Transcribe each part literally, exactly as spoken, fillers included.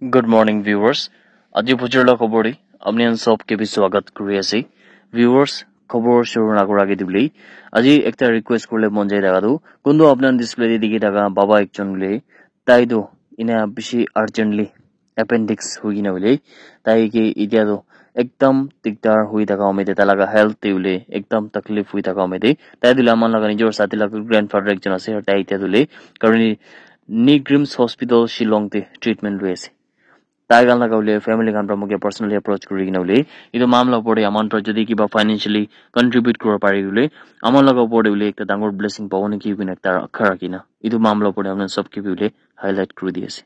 Good morning, viewers. Aji bujur la khobor te apni khan sob ke bi swagat kuri ase. Viewers, khobor shuru na kura age te bole, aji ekta request kurle mon jai thaka tu, kuntu apni khan display te dikhi thaka baba ekjon bole, tai tu ena bishi urgently appendix hoi kena bole, tai ke etia tu ekdam dikdar hoi thaka hoi te, tai laga health te bole ekdam taklif hoi thaka hoi te, tai tu le aman laga nijor sati laga grandfather ekjon ase, tai etia tu le currently NEIGRIHMS Hospital Shillong te treatment loi ase. Tai khan laga bole family khan para moke personally approach kuri kena bole, etu mamla opor te aman para jodi kiba financially contribute kuribo pare bole, aman laga opor te bole ekta dangor blessing pabo neki koina ekta rakha rakhi na, etu mamla opor te aman sob ke bi bole highlight kuri di ase.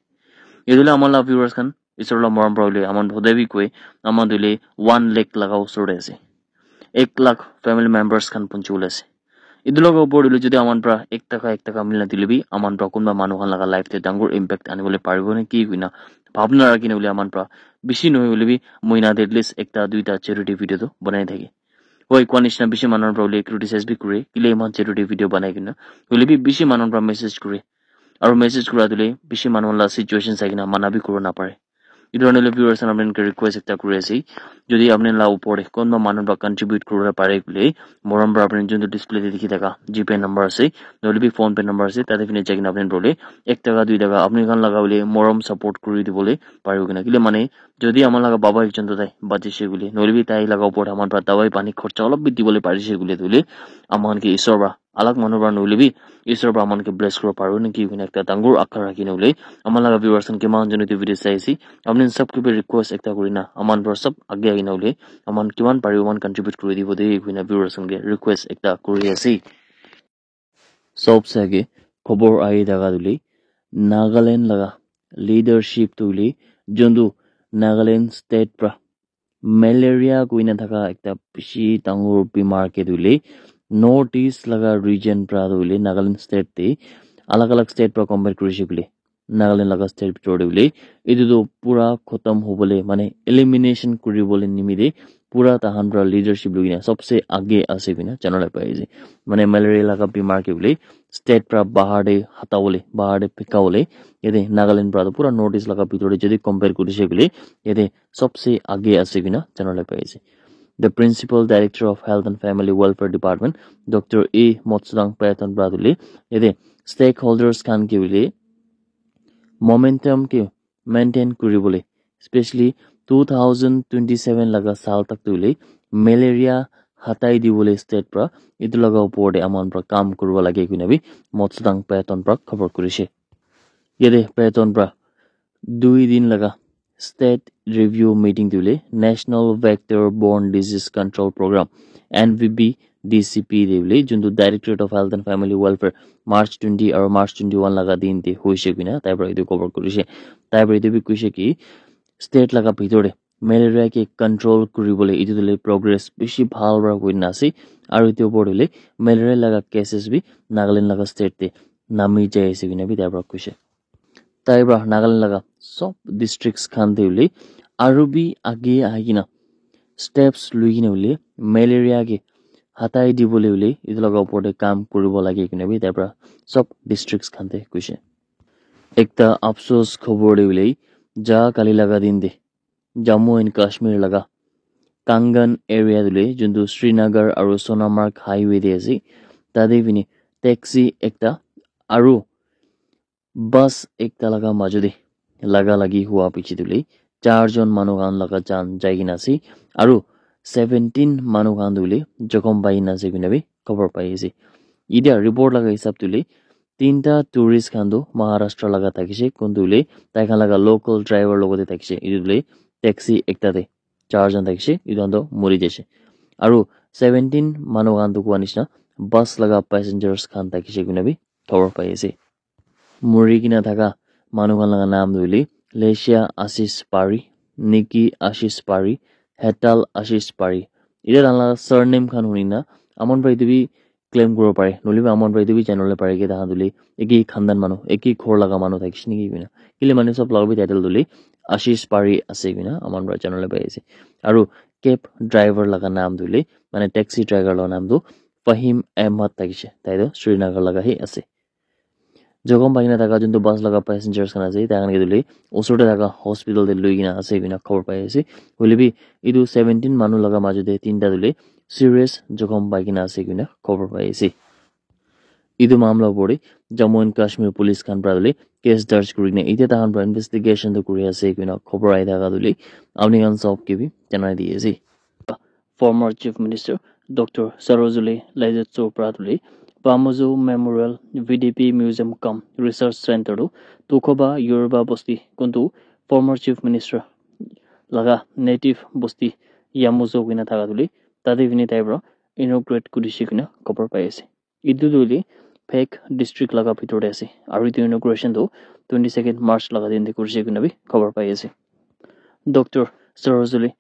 Etu la aman la viewers khan, Isor la morom para bole aman hodai bi koi, aman tu le one lakh laga osor te ase. Ek lakh family members khan punchi bole ase. Etu laga opor te jodi aman para ek taka ek taka mila dile bi aman para kunba manu khan laga life te dangor impact ani bole paribo neki koina bhabna rakhi na bole aman para bishi nohoi bole bi mohina te at least ekta duita charity video tu banai thake. Hoi, koa nishina bishi manu para bole criticize bi kure, kile iman charity video banai kena. Hoile bi bishi manu para message kure. Aru message kura tu le bishi manu la situation sai kena mana bi kuri na pare. Etu karne le viewers khan apni khan ke request ekta kuri ase. Jodi apni la upor te kunba manu para contribute kuri bole pare koile, morom para apni jun tu display te dikhi thaka GPay number ase, nohole bi PhonePe number ase, tate phine jai kena apni bole ek taka dui taka apni khan laga bole morom support kuri di bole paribo kena. Kile mane jodi aman laga baba ekjon tu tai bachi se koile, nohole bi tai laga upor te aman para dawai pani khorcha olop bi di bole pari se koile, tu le aman khan ke Isor para alag manu para nohole bi Isor para aman ke bless kuri bo paribo neki koina ekta dangor akha rakhi na bole, aman laga viewers khan kiman jone etu video sai ase, apni khan sob ke bi request ekta kuri na aman para sob age ahi na bole, aman kiman paribo aman contribute kuri dibo de koina viewers khan ke request ekta kuri ase. Sob se age khobor ahi thaka tu le Nagaland laga leadership tu le jun tu Nagaland state para malaria koina thaka ekta bishi dangor bimar ke tu le North East laga region para tu le Nagaland state te alag alag state para compare kuri se koile Nagaland laga state bhitor te bole etu tu pura khotom hobole mane elimination kuri bole nimite pura tahan para leadership loi kena sobse age ase koina jana laga pai ase. Mane malaria laga bimar ke bole state para bahar te hata bole, bahar te pheka bole, yate Nagaland para tu pura North East laga bhitor te jodi compare kuri se koile yate sobse age ase koina jana laga pai ase. The Principal Director of Health and Family Welfare Department, Doctor A Matsudang Patton para tu le yate stakeholders khan ke bole momentum ke maintain kuri bole, especially two thousand twenty-seven laga saal tak tu le malaria hatai di bole state para etu laga upor te aman para kam kuri bo lage koina bi Matsudang Patton para khobor kuri se. Yate Patton para dui din laga state review meeting tu le National Vector Borne Disease Control Program, N V B D C P te bole jun tu Directorate of Health and Family Welfare March twenty aru March twenty-one laga din te hoise koina tai para etu khobor kuri se. Tai para etu bi koi se ki state laga bhitor te malaria ke control kuri bole etu tu le progress bishi bhal para kuri na ase aru etu upor te le malaria laga cases bi Nagaland laga state te nami jai ase koina bi tai para koi se. Tai para Nagaland laga sob districts khan te bole aru bi age ahi kena steps loi kena bole malaria ke hatai di bole bole etu laga upor te kam kuri bo lage koina bi tai para sob districts khan te koi se. Ekta afsos khobor te bole ja kali laga din te Jammu and Kashmir laga Kangan area tu le jun tu Srinagar aru Sonmarg highway te ase, tate phine taxi ekta aru bus ekta laga majo te laga lagi hua piche tu le char jon manu khan laga jan jai kena ase aru seventeen manu khan tu le jokhom pai kena ase koina bi khobor pai ase. Etia report laga hisab tu le tinta tourist khan tu Maharashtra laga thakishe, kuntu le tai khan laga local driver logote thakishe. Etu le taxi ekta te char jon thakishe, etu khan tu muri jaishe. Aru seventeen manu khan tu koa nishina bus laga passengers khan thakishe koina bi khobor pai ase. Muri kena thaka manu khan laga naam tu hoile Lesia Ashish Pari, Nikki Ashish Pari, Hetal Ashish Pari. Etia tahan laga surname khan huni na aman para etu bi claim kuribo pare, nohoile bi aman para etu bi jani bole pare ki tahan tu hoile eki khandan manu, eki ghor laga manu thakishe naki koina. Kile manu sob laga bi title tu hoile Ashish Pari ase koina aman para jani bole pari ase. Aru cab driver laga naam tu hoile, mane taxi driver laga naam tu Fahim Ahmad thakishe. Tai tu Srinagar laga he ase. Jokhom pai kena thaka juntu bus laga passengers khan ase, tai khan ke tu le osor te thaka hospital te lui kena ase koina khobor pai ase. Hoile bi etu seventeen manu laga majo te tinta tu le serious jokhom pai kena ase koina khobor pai ase. Etu mamla opor te Jammu and Kashmir police khan para tu le case darj kuri kena etia tai khan para investigation tu kuri ase koina khobor ahi thaka tu le apni khan sob ke bi janai di ase. Former Chief Minister Doctor Sarojuli Laizetsu para tu le Bamuzu Memorial V D P Museum cum Research Center tu Tukhoba Yoruba Bosti kuntu former Chief Minister laga native bosti Yamuzu koina thaka tu le tate vini tai para inaugurate kurishe koina khobor pai ase. Etu tu le Phek district laga bhitor te ase aru etu inauguration tu twenty second March laga din te kurishe koina bi khobor pai ase. Doctor Sarojuli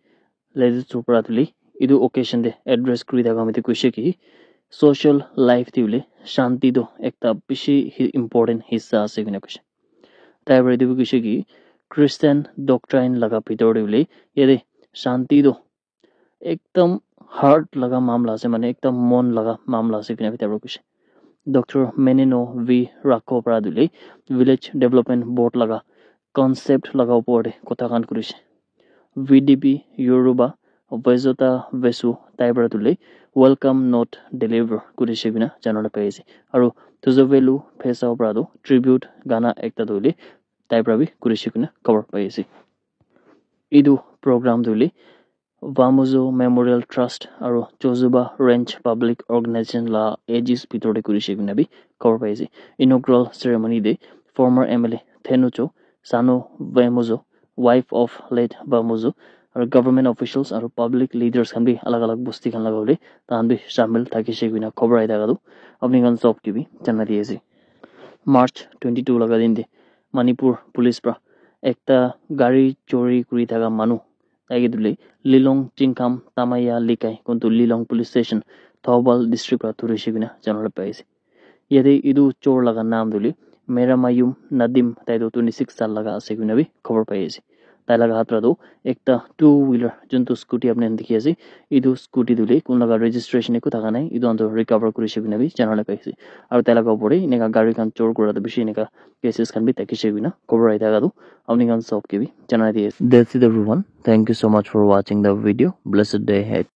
Laizetsu para tu le etu occasion te address kuri thaka mate koishe ki social life te hoile shanti tu ekta bishi hi- important hissa ase koina koishe. Tai para etu bi koishe ki Christian doctrine laga bhitor te hoile yate shanti tu ekdam heart laga mamla ase, mane ekdam mon laga mamla ase koina bi tai para koishe. Doctor Menino V Rakho para tu le village development board laga concept laga opor te kotha khan kurishe. V D P Yoruba Vezota Vesu tai para tu le welcome note deliver kurishe koina janai pai ase. Aru Tuzovelu Phesao para tu tribute gana ekta tu le tai para bi kurishe koina khobor pai ase. Etu program tu le Vamuzo Memorial Trust aru Chozuba Range Public Organization la aegis bhitor te kurishe koina bi khobor pai ase. Inaugural ceremony te former M L A Thenucho Sano Vamuzo, wife of late Vamuzo, aru government officials aru public leaders khan bi alag alag bosti khan laga hoile tai khan bi shamil thakishe koina khobor ahi thaka tu apni khan sob ke bi janai di ase. March twenty two laga din te Manipur police para ekta gari chori kuri thaka manu tai ke tu le Lilong Chingkham Tamaya Likai kuntu Lilong police station Thoubal district para thurishe koina janai pai ase. Yate etu chor laga naam tu le Meramayum Nadim, tai tu twenty six saal laga ase koina bi khobor pai ase. Tai laga hath para tu ekta two wheeler juntu scooty apni khan dikhi ase, etu scooty tu le kun laga registration eku thaka nai, etu khan tu recover kurishe koina bi janai pai ase. Aru tai laga opor te enika gari khan chor kura tu bishi enika cases khan bi thakishe koina khobor ahi thaka tu apni khan sob ke bi janai di ase. That's it everyone. Thank you so much for watching the video. Blessed day ahead.